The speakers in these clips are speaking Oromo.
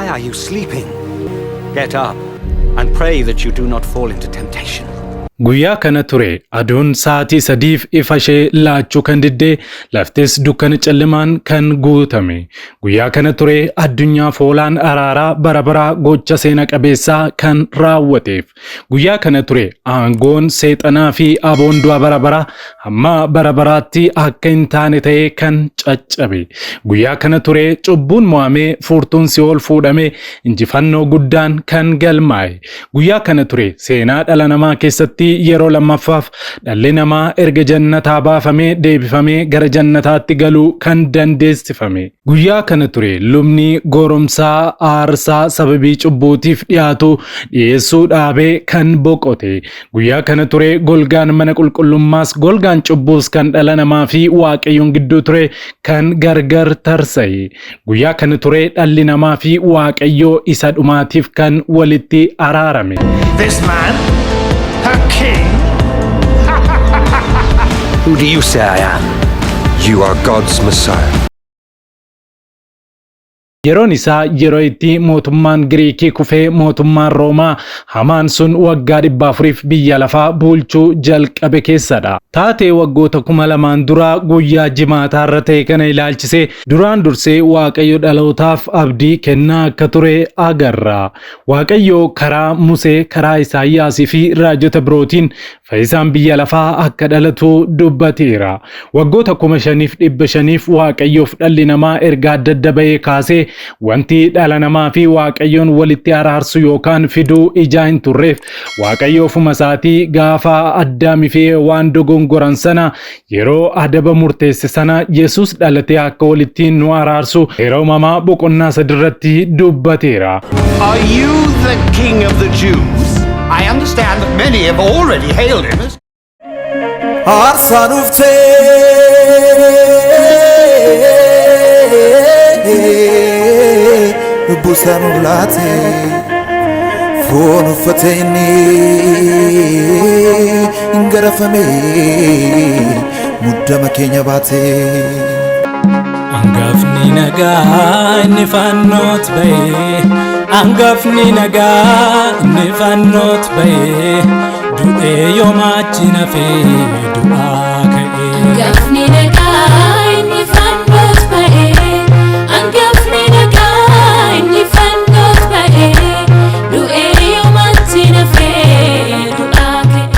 Why are you sleeping? Get up and pray that you do not fall into temptation. Guyyaa kana ture aduun sa'aatii sadiif ifa ishee laachuu kan diddee, laftis dukkana callimaan kan guutame. Guyyaa kana ture addunyaaf hoolaan araaraa bara baraa gocha seena qabeessaa kan raawwateef. Guyyaa kana ture aangoon seexanaa fi aboon du'a bara baraa hamma bara baraatti akka hin taane ta'ee kan caccabe. Guyyaa kana ture cubbuun mo'amee, furtuun si'ool fuudhamee, injifannoo guddaan kan galmaa'e. Guyyaa kana ture seenaa dhala namaa keessatti yeroo lammaffaaf dhalli namaa erga jannataa baafamee deebifamee gara jannataatti galuu kan dandeessifame. Guyyaa kana ture lubni goromsaa aarsaa sababii cubbuutiif dhiyaatu dhiyeessuu dhaabee kan boqote. Guyyaa kana ture golgaan mana qulqullummaas golgaan cubbuus kan dhala namaa fi Waaqayyoon gidduu ture kan gargar tarsa'e. Guyyaa kana ture dhalli namaa fi Waaqayyoo isa dhumaatiif kan walitti araarame. This man? Her king? Who do you say I am? You are God's Messiah. Yeroon isaa yeroo itti mootummaan Giriikii kufee mootummaan Roomaa hamaan sun waggaa 400 biyya lafaa bulchuu jalqabe keessadha. Taatee waggoota 2000 dura guyyaa jimaataa irra ta'e kana ilaalchisee duraan dursee Waaqayyo dhalootaaf abdii kennaa akka ture agarra. Waaqayyo karaa Musee, karaa Isaayyaasii fi raajota birootiin fayyisaan biyya lafaa akka dhalatu dubbateera. Waggoota 5500 Waaqayyoof dhalli namaa erga adda adda bahee kaasee wanti dhala namaa fi Waaqayyoon walitti araarsu yookaan fiduu ijaa hin turreef, Waaqayyo ofuma isaatii gaafa Addaamii fi waan dogongoran sana yeroo adaba murteesse sana Yesuus dhalatee akka walitti nu araarsu Seera Uumamaa boqonnaa 3 irratti dubbateera. Are you the king of the Jews? I understand that many have already hailed him as Aarsaa nuuf ta'ee, lubbuu isaa nuuf laatee, foon uffatee inni hin garafame, muddama keenya baatee. Angafni nagaa inni fannoot ba'ee, angafni nagaa inni fannoot ba'ee, du'ee yoomaachi nafee du'aa ka'ee. Angafni nagaa inni fannoot ba'ee, angafni nagaa inni fannoot ba'ee, du'ee yoomatti nafee du'aa ka'ee.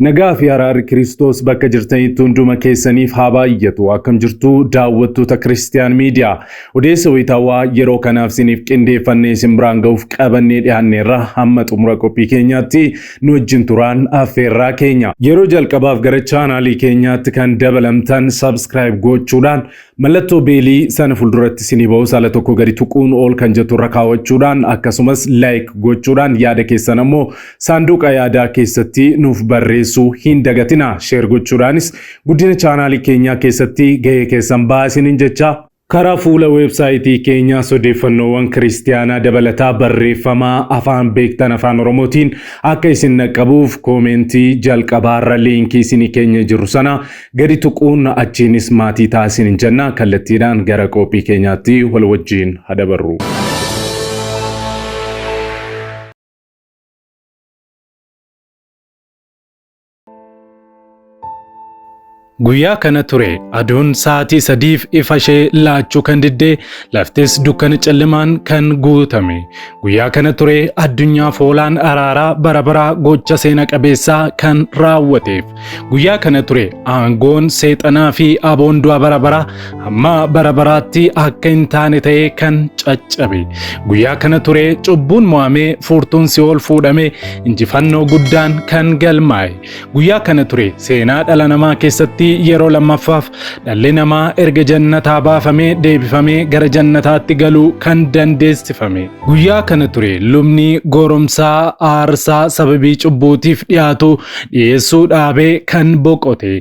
Nagaa fi araarri Kiristoos bakka jirtanitti hunduma keessaniif haa baay'atu. Akkam jirtu, daawwattoota Kiristiyaan Miidiyaa? Odeessa wayitaawaa yeroo kanaaf isiniif qindeeffannee isin biraan ga'uuf qabannee dhiyaanneerra, hamma xumura qophii keenyaatti nu wajjin turaan affeerraa keenya. Yeroo jalqabaaf gara chaanaalii keenyaatti kan dabalamtan subscribe gochuudhaan, mallattoo beelii sana fuulduratti isinii ba'u saala tokko gadi tuquun ol kan jettu irra kaawwachuudhaan, akkasumas like gochuudhaan, yaada keessan ammoo saanduqa yaadaa keessatti nuuf barreessuu hin dagatina. Share gochuudhaanis guddina chaanaalii keenyaa keessatti gahee keessan ba'aa isiniin jecha, karaa fuula weebsaayitii keenyaas odeeffannoowwan kiristiyaanaa dabalataa barreeffamaa afaan beektan Afaan Oromootiin akka isin naqqabuuf koomentii jalqabaarra liinkii isinii keenya jiru sana gadi tuquun achiinis maatii taasisin jenna. Kallattiidhaan gara qophii keenyaatti wal wajjiin hadabarru. Guyyaa kana ture aduun sa'aatii sadiif ifa ishee laachuu kan diddee, laftis dukkana callimaan kan guutame. Guyyaa kana ture addunyaaf hoolaan araaraa bara baraa gocha seena qabeessaa kan raawwateef. Guyyaa kana ture aangoon seexanaa fi aboon du'a bara baraa hamma bara baraatti akka hin taane ta'ee kan caccabe. Guyyaa kana ture cubbuun mo'amee, furtuun si'ool fuudhamee, injifannoo guddaan kan galmaa'e. Guyyaa kana ture seenaa dhala namaa keessatti yeroo lammaffaaf dhalli namaa erga jannataa baafamee deebifamee gara jannataatti galuu kan dandeessifame. Guyyaa kana ture lubni goromsaa aarsaa sababii cubbuutiif dhiyaatu dhiyeessuu dhaabee kan boqote.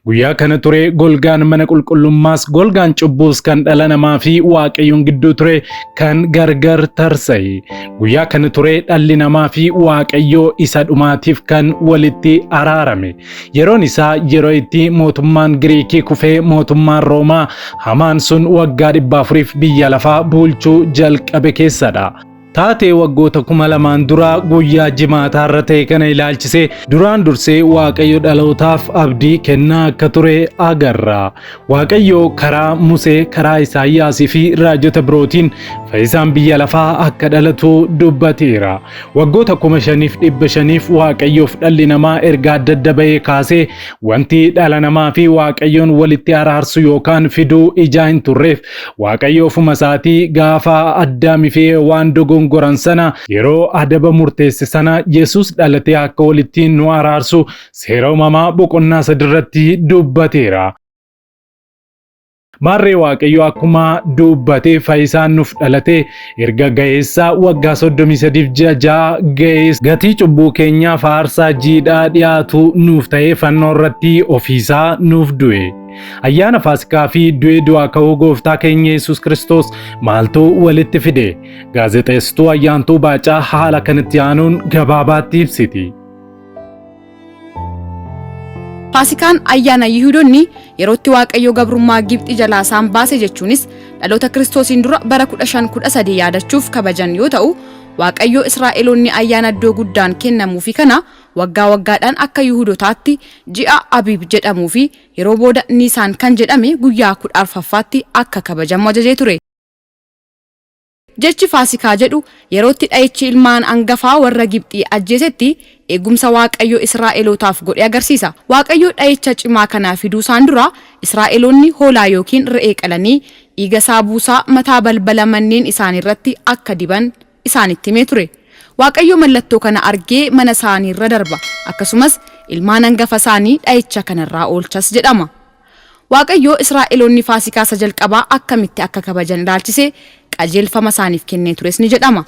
Guyyaa kana ture golgaan mana qulqullummaas golgaan cubbuus kan dhala namaa fi Waaqayyoon gidduu ture kan gargar tarsa'e. Guyyaa kana ture dhalli namaa fi Waaqayyoo isa dhumaatiif kan walitti araarame. Yeroon isaa yeroo itti mootummaan Giriikii kufee mootummaan Roomaa hamaan sun waggaa 400f biyya lafaa bulchuu jalqabe keessadha. Taatee waggoota 2000 dura guyyaa jimaataa irra ta'e kana ilaalchisee duraan dursee Waaqayyo dhalootaaf abdii kennaa akka ture agarra. Waaqayyo karaa Musee, karaa Isaayyaasii fi raajota birootiin fayyisaan biyya lafaa akka dhalatu dubbateera. Waggoota 5500f Waaqayyoof dhalli namaa erga adda adda bahee kaasee wanti dhala namaa fi Waaqayyoon walitti araarsu yookaan fiduu ijaa hin turreef Waaqayyo ofuma isaatii gaafa Addaamii fi Hewwaan dogongoran sana yeroo adaba murteesse sana Yesuus dhalatee akka walitti nu araarsu seera uumamaa boqonnaa 3 irratti dubbateera. Maarree Waaqayyo akkuma dubbatee fayyisaan nuuf dhalatee erga ga'eessaa waggaa 33 ji'a 6 ga'ees gatii cubbuu keenyaaf aarsaa jiidhaa dhiyaatu nuuf ta'ee fannoo irratti ofiisaa nuuf du'e. Ayyaana Faasikaa fi du'ee du'aa ka'uu gooftaa keenya Yesuus Kiristoos maaltu walitti fide? Gaazexeessituu Ayyaantuu Baacaa haala kanatti aanuun gabaabaatti ibsiti. Faasikaan ayyaana Yihudoonni yerootti Waaqayyo gabrummaa Gibxi jalaa isaan baase jechuunis dhaloota Kiristoosiin dura bara 1513 yaadachuuf kabajan yoo ta'u, Waaqayyo Israa'eloonni ayyaana iddoo guddaan kennamuufi kana waggaa waggaadhaan akka Yihudotaatti ji'a Abiib jedhamuu fi yeroo booda Niisaan kan jedhame guyyaa 14ffaatti akka kabajamu ajajee ture. Jechi Faasikaa jedhu yerootti dha'ichi ilmaan angafaa warra Gibxii ajjeesetti eegumsa Waaqayyo Israa'elootaaf godhe agarsiisa. Waaqayyo dha'icha cimaa kana fiduusaan dura Israa'eloonni hoolaa yookiin re'ee qalanii dhiiga isaa buusaa mataa balbala manneen isaaniirratti akka diban isaanitti himee ture. Waaqayyo mallattoo kana argee mana isaaniirra darba, akkasumas ilmaan angafa isaanii dha'icha kanarraa oolchas jedhama. Waaqayyo Israa'eloonni Faasikaa isa jalqabaa akkamitti akka kabajan ilaalchisee qajeelfama isaaniif kennee tures ni jedhama.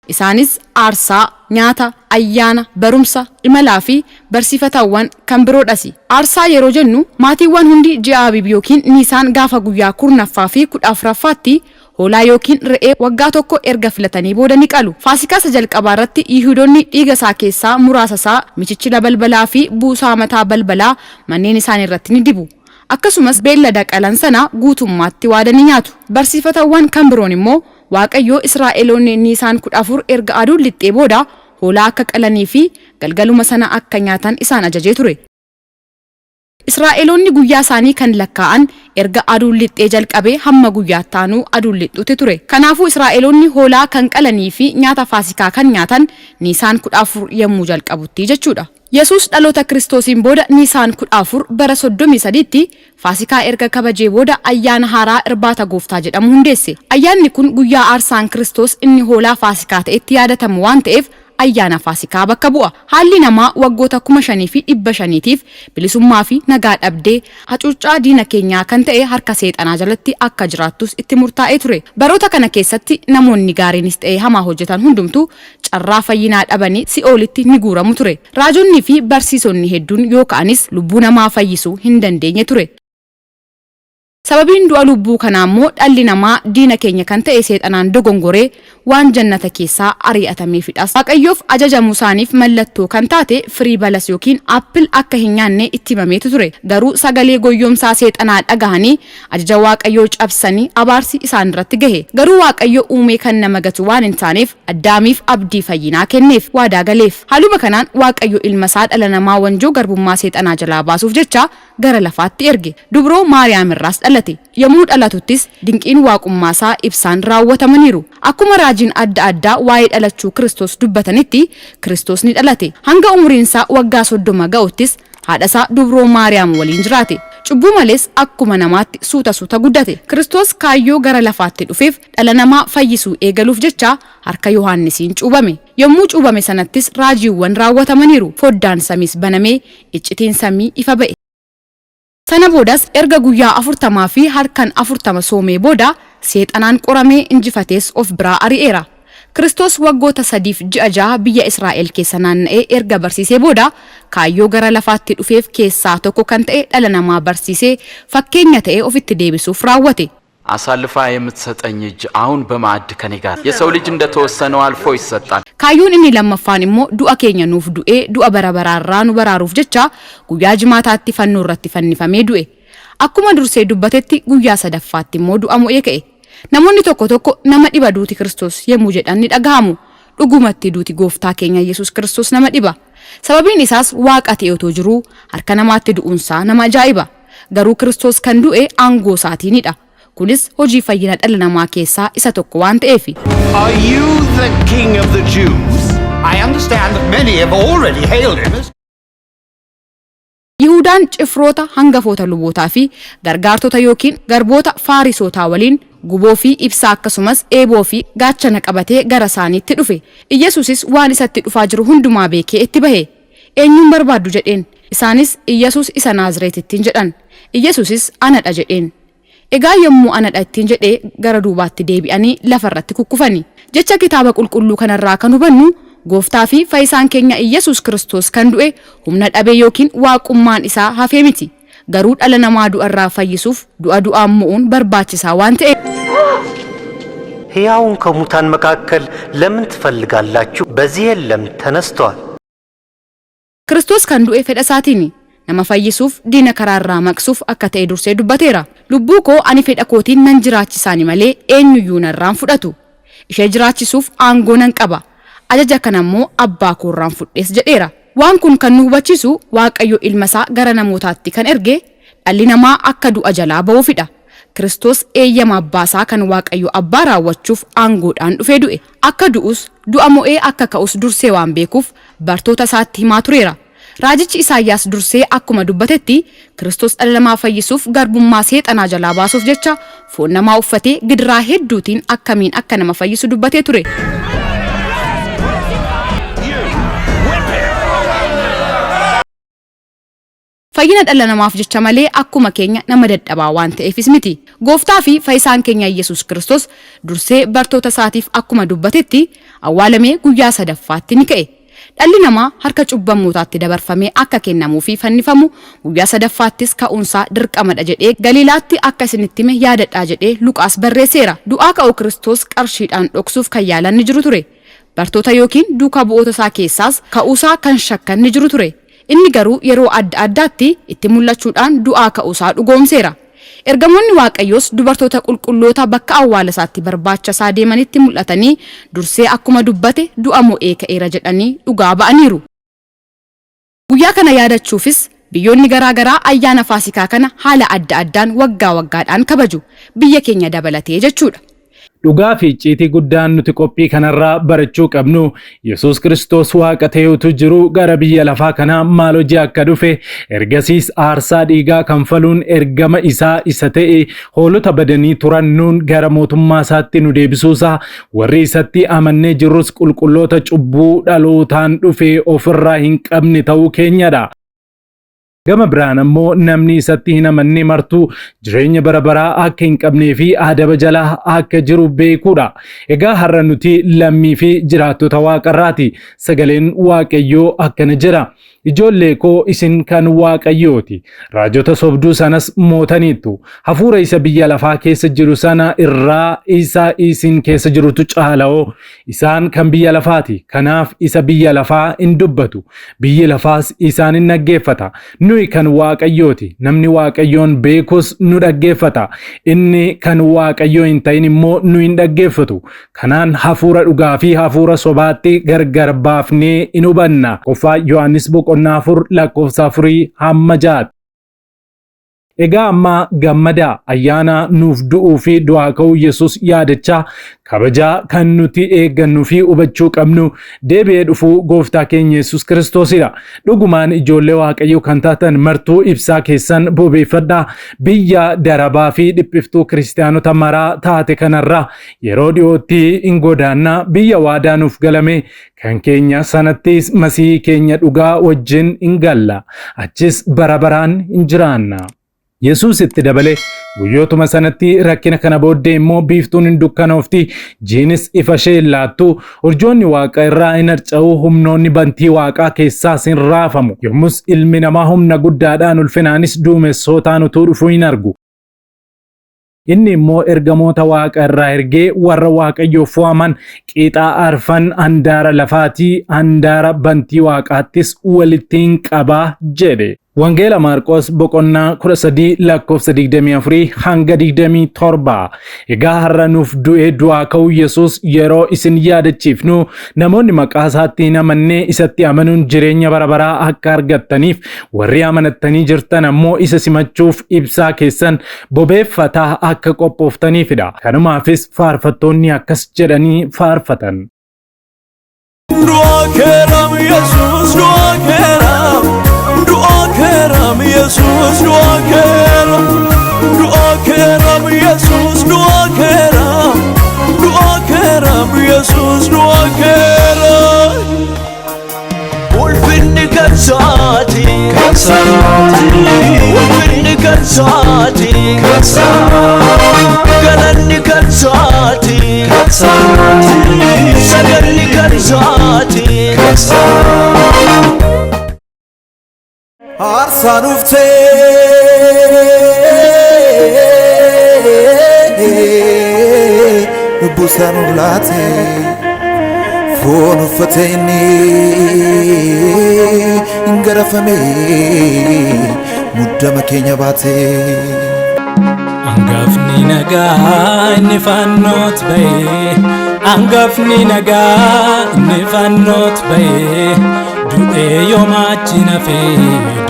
Isaanis aarsaa, nyaata, ayyaana, barumsa, imalaa fi barsiifatawwan kan biroodhasi. Aarsaa yeroo jennu maatiiwwan hundi ji'a Abiib yookiin Niisaan gaafa guyyaa 10ffaa fi 14ffaatti hoolaa yookiin re'ee waggaa tokko erga filatanii booda ni qalu. Faasikaa isa jalqabaa irratti Yihudoonni dhiiga isaa keessaa muraasa isaa michichila balbalaa fi buusaa mataa balbalaa manneen isaanii irratti ni dibu. Akkasumas beellada qalan sana guutummaatti waadanii nyaatu. Barsiifatawwan kan biroon immoo Waaqayyo Israa'eloonni Niisaan 14 erga aduun lixxee booda hoolaa akka qalanii fi galgaluma sana akka nyaatan isaan ajajee ture. Israa'eloonni guyyaa isaanii kan lakkaa'an erga aduun lixxee jalqabee hamma guyyaa itti aanu aduun lixxutti ture. Kanaafuu Israa'eloonni hoolaa kan qalanii fi nyaata Faasikaa kan nyaatan Niisaan 14 yommuu jalqabutti jechuudha. Yesuus dhaloota Kiristoosiin booda Niisaan 14 bara 33tti Faasikaa erga kabajee booda ayyaana haaraa Irbaata Gooftaa jedhamu hundeesse. Ayyaanni kun guyyaa aarsaan Kiristoos inni hoolaa Faasikaa ta'etti yaadatamu waan ta'eef ayyaana Faasikaa bakka bu'a. Haalli namaa waggoota 5500tiif bilisummaa fi nagaa dhabdee, hacuuccaa diina keenyaa kan ta'e harka seexanaa jalatti akka jiraattus itti murtaa'ee ture. Baroota kana keessatti namoonni gaariinis ta'e hamaa hojjetan hundumtuu carraa fayyinaa dhabanii si'oolitti ni guuramu ture. Raajonnii fi barsiisonni hedduun yoo ka'anis lubbuu namaa fayyisuu hin dandeenye ture. Sababiin du'a lubbuu kanaa immoo dhalli namaa diina keenya kan ta'e seexanaan dogongoree waan jannata keessaa arii'atameefidhas. Waaqayyoof ajajamuu isaaniif mallattoo kan taate firii balas yookiin apple akka hin nyaanne itti himameetu ture. Garuu sagalee goyyomsaa seexanaa dhagahanii ajaja Waaqayyoo cabsanii abaarsi isaan irratti gahe. Garuu Waaqayyo uumee kan nama gatu waan hin taaneef Addaamiif abdii fayyinaa kenneef, waadaa galeef. Haaluma kanaan Waaqayyo ilma isaa dhala namaa wanjoo garbummaa seexanaa jalaa baasuuf jecha gara lafaatti erge. Dubroo Maariyaam irraas dhalate. Yommuu dhalatuttis dinqiin Waaqummaa isaa ibsaan raawwatamaniiru. Akkuma raajiin adda addaa waa'ee dhalachuu Kiristoos dubbatanitti Kiristoos ni dhalate. Hanga umuriin isaa waggaa 30 ga'uttis haadha isaa Dubroo Maariyaam waliin jiraate. Cubbuu malees akkuma namaatti suuta suuta guddate. Kiristoos kaayyoo gara lafaatti dhufeef dhala namaa fayyisuu eegaluuf jecha harka Yohaannisiin cuubame. Yommuu cuubame sanattis raajiiwwan raawwatamaniiru. Foddaan samiis banamee iccitiin samii ifa ba'e. Sana boodas erga guyyaa afurtamaa fi halkan 40 soomee booda seexanaan qoramee injifatees of biraa ari'eera. Kiristoos waggoota 3 fi ji'a 6 biyya Israa'el keessa naanna'ee erga barsiisee booda, kaayyoo gara lafaatti dhufeef keessaa tokko kan ta'e dhala namaa barsiisee fakkeenya ta'e ofitti deebisuuf raawwate. አሳልፋ የምትሰጠኝ እጅ አሁን በማዕድ ከኔ ጋር የሰው ልጅ እንደተወሰነው አልፎ ይሰጣል። Kaayyoon inni lammaffaan immoo du'a keenya nuuf du'ee du'a bara baraarraa nu baraaruuf jecha guyyaa Jimaataatti fannoo irratti fannifamee du'e. Akkuma dursee dubbatetti guyyaa sadaffaatti immoo du'a mo'ee ka'e. Namoonni tokko tokko nama dhiba duuti Kiristoos yommuu jedhan ni dhagahamu. Dhugumatti duuti gooftaa keenya Yesuus Kiristoos nama dhiba. Sababiin isaas Waaqa ta'e otoo jiruu harka namaatti du'uunsaa nama ajaa'iba. Garuu Kiristoos kan du'e aangoo isaatiinidha. Kunis hojii fayyina dhala namaa keessaa isa tokko waan ta'eefi. Are you the king of the Jews? I understand that many have already hailed him as Yihudaan cifroota hangafoota lubootaa fi gargaartota yookiin garboota Faarisootaa waliin guboo fi ibsaa akkasumas eeboo fi gaachana qabatee gara isaaniitti dhufe. Iyyasuusis waan isatti dhufaa jiru hundumaa beekee itti bahe. "Eenyuun barbaaddu?" jedheen. Isaanis, "Iyyasuus isa Naazreetittiin" jedhan. Iyyasuusis, "Anadha" jedheen. Egaa yommuu "Anadha" ittiin jedhee gara duubaatti deebi'anii lafarratti kukkufani. Jecha kitaaba qulqulluu kanarraa kan hubannu, gooftaa fi fayyisaan keenya Iyyasuus Kiristoos kan du'e humna dhabee yookiin waaqummaan isaa hafee miti. Garuu dhala namaa du'arraa fayyisuuf du'a du'aan mo'uun barbaachisaa waan ta'eef. ሕያውን ከሙታን መካከል ለምን ትፈልጋላችሁ? በዚህ የለም፣ ተነስቷል። Kiristoos kan du'e fedha isaatiini. Nama fayyisuuf, diina karaarraa maqsuuf akka ta'e dursee dubbateera. "Lubbuu koo ani fedha kootiin nan jiraachisaani malee eenyuyyuu narraan fudhatu. Ishee jiraachisuuf aangoo nan qaba. Ajaja kana immoo abbaa koorraan fudhees" jedheera. Waan kun kan nu hubachiisu, Waaqayyo ilma isaa gara namootaatti kan erge dhalli namaa akka du'a jalaa ba'uufidha. Kiristoos eeyyama abbaa isaa kan Waaqayyo abbaa raawwachuuf aangoodhaan dhufee du'e. Akka du'us, du'a mo'ee akka ka'us dursee waan beekuuf bartoota isaatti himaa tureera. Raajichi Isaayyaas dursee akkuma dubbatetti, Kiristoos dhala namaa fayyisuuf, garbummaa seexanaa jalaa baasuuf jecha foon namaa uffatee gidiraa hedduutiin akkamiin akka nama fayyisu dubbatee ture. You! Whip him! Fayyina dhala namaaf jecha malee akkuma keenya nama dadhabaa waan ta'eefis miti. Gooftaa fi fayyisaan keenya Yesuus Kiristoos dursee bartoota isaatiif akkuma dubbatetti awwaalamee guyyaa sadaffaatti ni ka'e. Dhalli namaa harka cubbamootaatti dabarfamee akka kennamuu fi fannifamu, guyyaa sadaffaattis ka'uunsaa dirqamadha jedhee Galiilaatti akka isinitti hime yaadadhaa jedhee Luqaas barreesseera. Du'aa ka'uu Kiristoos qarshiidhaan dhoksuuf kan yaalan ni jiru ture. Bartoota yookiin duukaa bu'oota isaa keessaas ka'uusaa kan shakkan ni jiru ture. Inni garuu yeroo adda addaatti itti mul'achuudhaan du'aa ka'uusaa dhugoomseera. Ergamoonni Waaqayyoos dubartoota qulqulloota bakka awwaala isaatti barbaacha isaa deemanitti mul'atanii, dursee akkuma dubbate du'a mo'ee ka'eera jedhanii dhugaa ba'aniiru. Guyyaa kana yaadachuufis biyyoonni garaa garaa ayyaana Faasikaa kana haala adda addaan waggaa waggaadhaan kabaju, biyya keenya dabalatee jechuudha. Dhugaa fi icciitii guddaan nuti qophii kanarraa barachuu qabnu, Yesuus Kiristoos Waaqa ta'etu jiru gara biyya lafaa kanaa maal hojii akka dhufe, ergasiis aarsaa dhiigaa kanfaluun ergama isaa isa ta'e hoolota badanii turan nuun gara mootummaa isaatti nu deebisuusaa, warri isatti amannee jirrus qulqulloota cubbuu dhalootaan dhufe ofirraa hin qabne ta'uu keenyadha. Gama biraan ammoo namni isatti hin amanne martuu jireenya bara baraa akka hin qabnee fi adaba jalaa akka jiru beekuudha. Egaa har'a nuti lammii fi jiraattota Waaqarraati. Sagaleen Waaqayyoo akkana jedha: "Ijoollee koo, isin kan Waaqayyooti. Raajota sobduu sanas mootaniittu. Hafuura isa biyya lafaa keessa jiru sana irraa isa isin keessa jirutu caala'oo. Isaan kan biyya lafaati. Kanaaf isa biyya lafaa hin dubbatu. Biyyi lafaas isaan hin dhaggeeffata. Nuyi kan Waaqayyooti. Namni Waaqayyoon beekus nu dhaggeeffata. Inni kan Waaqayyoo hin ta'in immoo nu hin dhaggeeffatu. Kanaan hafuura dhugaa fi hafuura sobaatti gargar baafnee in hubanna." 1ffaa Yohaannis boqonnaa 4 lakkoofsa 4 hamma 6. Egaa amma gammadaa, ayyaana nuuf du'uu fi du'aa ka'uu Yesuus yaadachaa kabajaa kan nuti eeggannuu fi hubachuu qabnu deebi'ee dhufuu gooftaa keenya Yesuus Kiristoosidha. Dhugumaan ijoollee Waaqayyoo kan taatan martuu ibsaa keessan bobeeffadhaa. Biyya darabaa fi dhiphiftuu kiristaanota maraa taate kanarraa yeroo dhiyootti hin godaannaa, biyya waadaa nuuf galame kan keenya sanattis Masihii keenya dhugaa wajjin hin galla. Achis bara baraan hin jiraanna. Yesuus itti dabalee, Guyyootuma sanatti rakkina kana booddee immoo biiftuun in dukkanoofti, jiinis ifa ishee hin laattu, urjoonni waaqa irraa in harca'u, humnoonni bantii waaqaa keessaas in raafamu. Yommus ilmi namaa humna guddaadhaan ulfinaanis duumessootaan utuu dhufuu in argu. Inni immoo ergamoota waaqa irraa ergee warra Waaqayyoof fo'aman qiixaa arfan handaara lafaatii handaara bantii waaqaattis walitti in qaba jedhe. Wangeela Maarqos boqonnaa 13 lakkoofsa 24 hanga 27. Egaa har'a nuuf du'ee du'aa ka'uu Yesuus yeroo isin yaadachiifnu namoonni maqaa isaatti hin amanne isatti amanuun jireenya bara baraa akka argattaniif warri amanattanii jirtan ammoo isa simachuuf ibsaa keessan bobeeffataa akka qophooftaniifidha. Kanumaafis faarfattoonni akkas jedhanii faarfatan. Du'a keeram Yesuus du'a keeram du'a keeram Yesuus du'a keeram du'a keeram Yesuus du'a keeram du'a keeram Yesuus du'a keeram. Ulfinni kan saati kan saati ulfinni kan saati kan saati galanni kan saati kan saati sagalli kan saati kan saati. Aarsaa nuuf ta'e lubbuu isaa nuuf laate foon uffate inni hin garafame muddama keenya baate. Angafni nagaa inni fannoot ba'ee, angafni nagaa inni fannoot ba'ee, du'ee yoomaachi nafee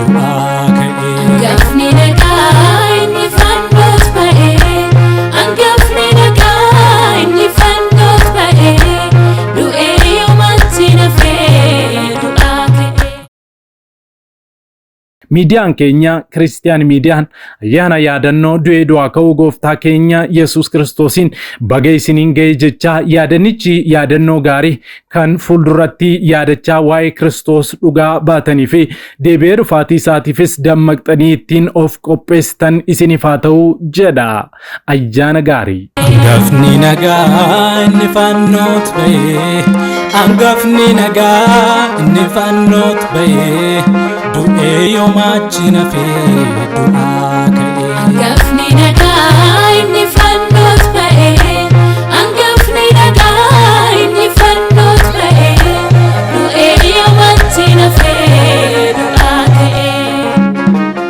du'aa ka'ee. Angafni nagaa inni fannoot ba'ee, angafni nagaa inni fannoot ba'ee, du'ee yoomatti nafee du'aa ka'ee. Miidiyaan keenya Kiristiyaan Miidiyaan ayyaana yaadannoo du'ee du'aa ka'uu gooftaa keenya Yesuus Kiristoosiin baga isiniin ga'e jechaa yaadannichi yaadannoo gaarii kan fuulduratti yaadachaa waa'ee Kiristoos dhugaa baatanii fi deebi'ee dhufaatii isaatiifis dammaqxanii ittiin of qopheessitan isiniif haa ta'u jedha. Ayyaana gaarii. Angafni nagaa inni fannoot ba'ee, angafni nagaa inni fannoot ba'ee, du'ee yoomaachi nafee du'aa ka'ee. Angafni nagaa inni fannoot ba'ee, angafni nagaa inni fannoot ba'ee, du'ee yoomatti nafee du'aa ka'ee.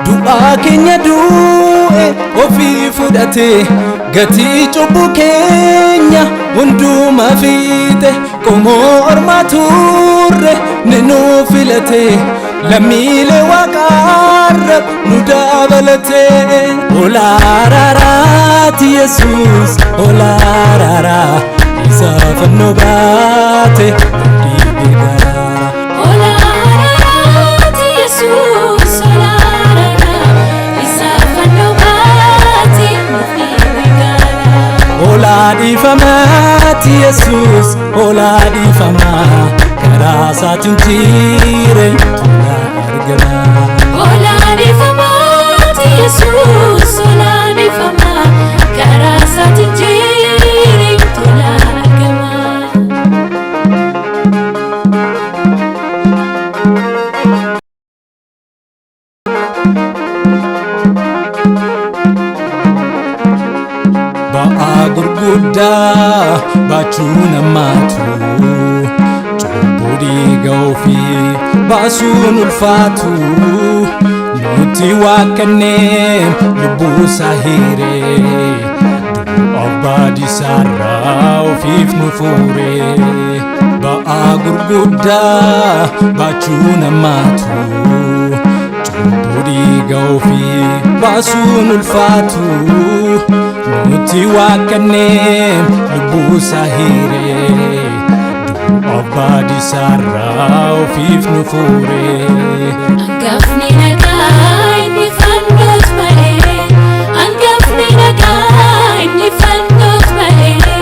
Du'aa keenya du'e ofii fudhate gatii cubbuu keenya hundumaa fiite qomoo ormaa turre ni nu filate lammiilee waaqaarra nu dabalate. Hoolaa araaraati Yesuus hoolaa araaraa isa fannoo baate dhiibee garaa. Hoolaa araaraati Yesuus hoolaa araaraa isa fannoo baate nuuf dhiibee garaa. Hoolaa dhiifamaati Yesuus hoolaa dhiifamaa karaa isaatiin jireenya tola argama. Hoolaa dhiifamaati Yesuus hoolaa dhiifamaa karaa isaatiin jireenya tola argama. Ba'aa gurguddaa baachuu namaatu cubbuu dhiiga ofii baasuun ulfaatu nuti waaqannee lubbuu isaa hiiree du'a baadisaarraa ofiif nu fuure. Ba'aa gurguddaa baachuu namaatu cubbuu dhiiga ofii baasuun ulfaatu nuti waaqannee lubbuu isaa hiiree du'a baadisaarraa ofiif nu fuure. Angafni nagaa inni fannoot ba'ee, angafni nagaa inni fannoot ba'ee,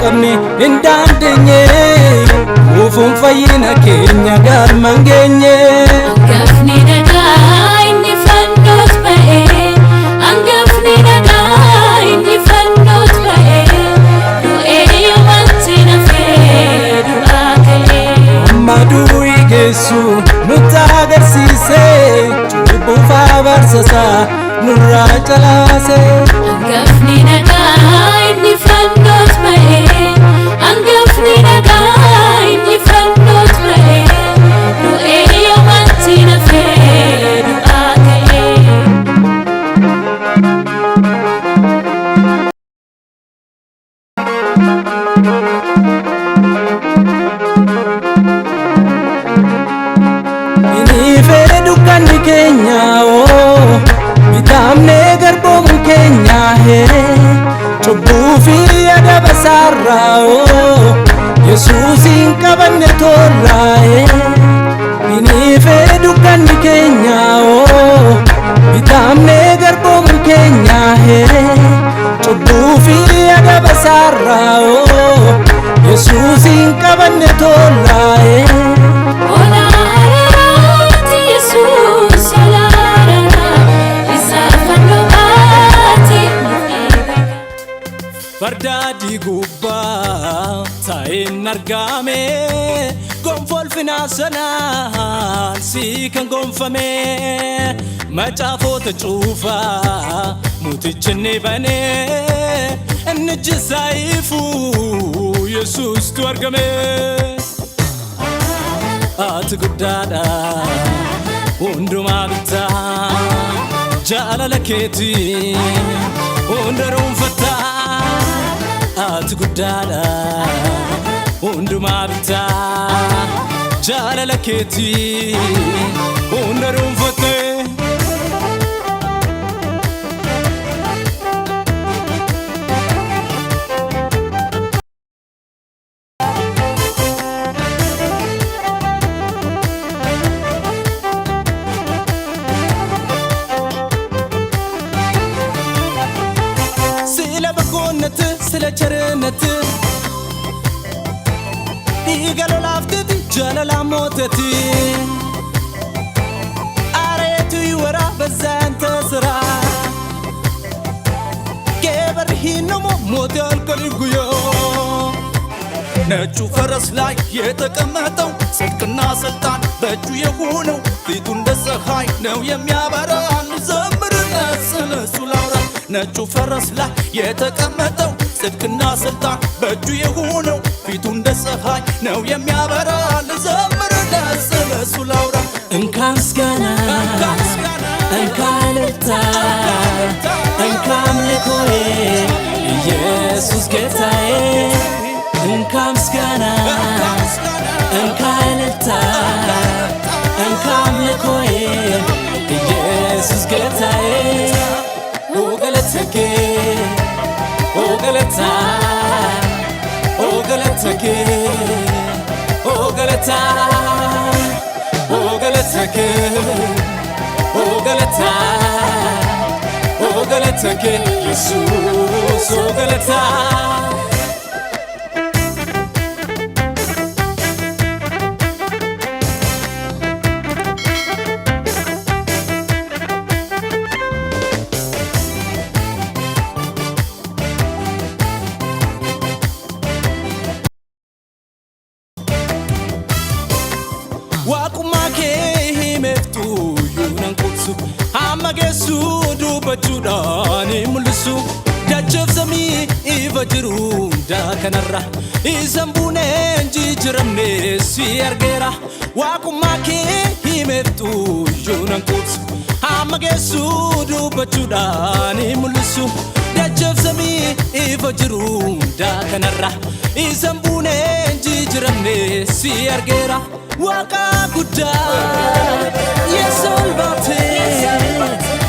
Jalqabne hin dandeenye, kuufuun fayyina keenya galmaan geenye. Angafni nagaa inni fannoot ba'ee, angafni nagaa inni fannoot ba'ee, du'ee yoomatti nafee du'aa ka'ee. Amma du'i geessu nutti agarsiise, cubbuuf abaarsasaa nurraa calaase. Angafni nagaa inni fannoot ba'ee, angafni nagaa inni fannoot ba'ee, du'ee yoomatti nafee du'aa ka'ee. Inni fedhe dukkanni keenya oo bitamnee garboomu keenya hee, cubbuu fi adaba isaarraa oo Yesuusin qabanne tollaa hee. Inni fedhe dukkanni keenya oo bitamnee garboomu keenya hee, cubbuu fi adaba isaarraa oo Yesuusin qabanne tollaa hee. Hoolaa araaraati Yesuus, hoolaa araaraa, isa fannoo baate nuuf dhiibe. Farda adii gubbaa taa'een argame, gonfoo ulfinaa sanaan si kan gonfame, macaafota cuufaa mootichi ni bane, inni ijjisaa ifu Yesuustu argame. Ati guddaadha, hundumaa bittaa, jaalala keetii hunda dhuunfattaa. Ati guddaadha, hundumaa bittaa, jaalala keetii hunda dhuunfattee. ስለ በጎነት ስለ ቸርነት dhiiga lolaafteti jaalala mooteti አሬቱ ይወራ በዛ ያንተ ስራ ጌበርሂኖሞ ሞቴ አልቀሊጉዮ። ነጩ ፈረስ ላይ የተቀመጠው፣ ጽድቅና ስልጣን በእጁ የሆነው፣ ፊቱ እንደ ፀሐይ ነው የሚያበራ፣ ልዘምርለት ስለሱ ላውራ። ነጩ ፈረስ ላይ የተቀመጠው፣ ጽድቅና ስልጣን በእጁ የሆነው፣ ፊቱ እንደ ፀሐይ ነው የሚያበራ፣ ልዘምርለት ስለሱ ላውራ። እንካ ምስጋና፣ እንካ እልልታ፣ እንካ አምልኮዬ ኢየሱስ ጌታዬ። እንካ ምስጋና፣ እንካ እልልታ፣ እንካ አምልኮዬ ኢየሱስ ጌታዬ። ኦ galatake, ኦ galata, ኦ galatake, ኦ galata, ኦ galatake, ኦ galata, ኦ galatake ኢየሱስ ኦ galata. Waaqummaa kee himeeftu yuunan qubsu, hamma geessu dubbachuudhaan hin mul'isu. Dacheef samii ifa jiru hundaa kanarra isan buuneen jijjiiramne si argeera. Waaqummaa kee himeeftu yuunan qubsu, hamma geessu dubbachuudhaan hin mul'isu. Dacheef samii ifa jiru hundaa kanarra isan buuneen jijjiiramne si argeera. Waaqa guddaa yesool baatee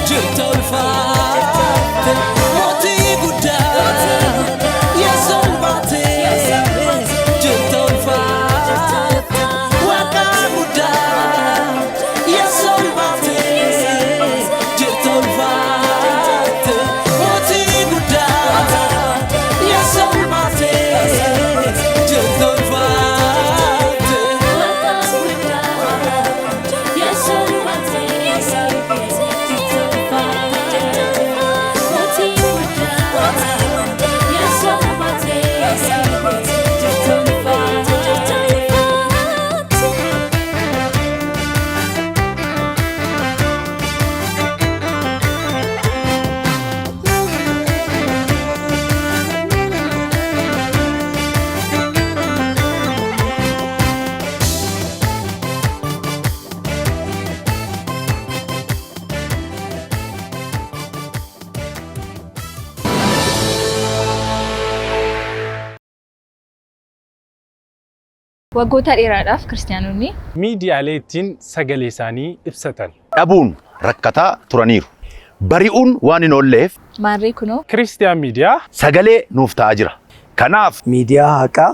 jirta ulfaate, mootii guddaa yesool baatee jirta ulfaate. Waaqa guddaa yesool baatee jirta ulfaate, mootii guddaa yesool baatee. Waggoota dheeraadhaaf Kiristaanonni miidiyaalee ittiin sagalee isaanii ibsatan dhabuun rakkataa turaniiru. Bari'uun waan hin oolleef Maarree kunoo Kiristiyaan Miidiyaa sagalee nuuf ta'aa jira. Kanaaf miidiyaa haqaa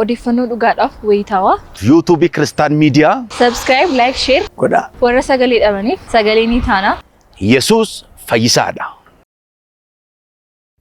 odeeffannoo dhugaadhaaf wayitaawaa yuutuubii Kiristaan Miidiyaa subscribe, like, share godhaa. Warra sagalee dhabaniif sagalee ni taana. Yesuus fayyisaadha.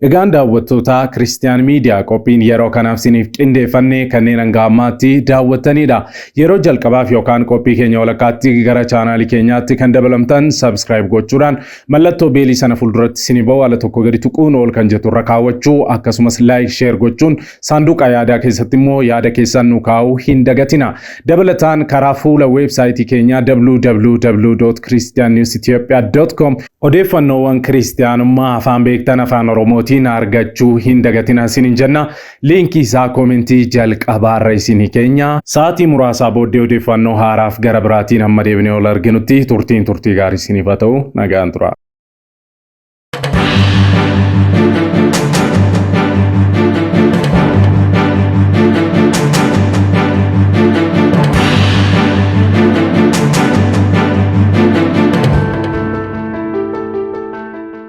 Egaan daawwattoota Kiristiyaan Miidiyaa, qophiin yeroo kanaaf isiniif qindeeffannee kanneen hanga ammaatti daawwattanidha. Yeroo jalqabaaf yookaan qophii keenya walakkaatti gara chaanaalii keenyaatti kan dabalamtan, subscribe gochuudhaan mallattoo beelii sana fuulduratti isinii ba'u ala tokko gadi tuquun ol kan jettu irra kaawwachuu, akkasumas like, share gochuun saanduqa yaadaa keessatti immoo yaada keessan nu kaa'uu hin dagatina. Dabalataan karaa fuula weebsaayitii keenyaa www.christiannewsethiopia.com odeeffannoowwan kiristiyaanummaa afaan beektan Afaan Oromootiin argachuu hin dagatina isiniin jenna. Liinkii isaa koomentii jalqabaarra isinii keenya. Sa'aatii muraasaa booddee odeeffannoo haaraaf gara biraatiin hamma deebinee ol arginutti turtiin turtii gaarii isiniif haa ta'u, nagaan tura.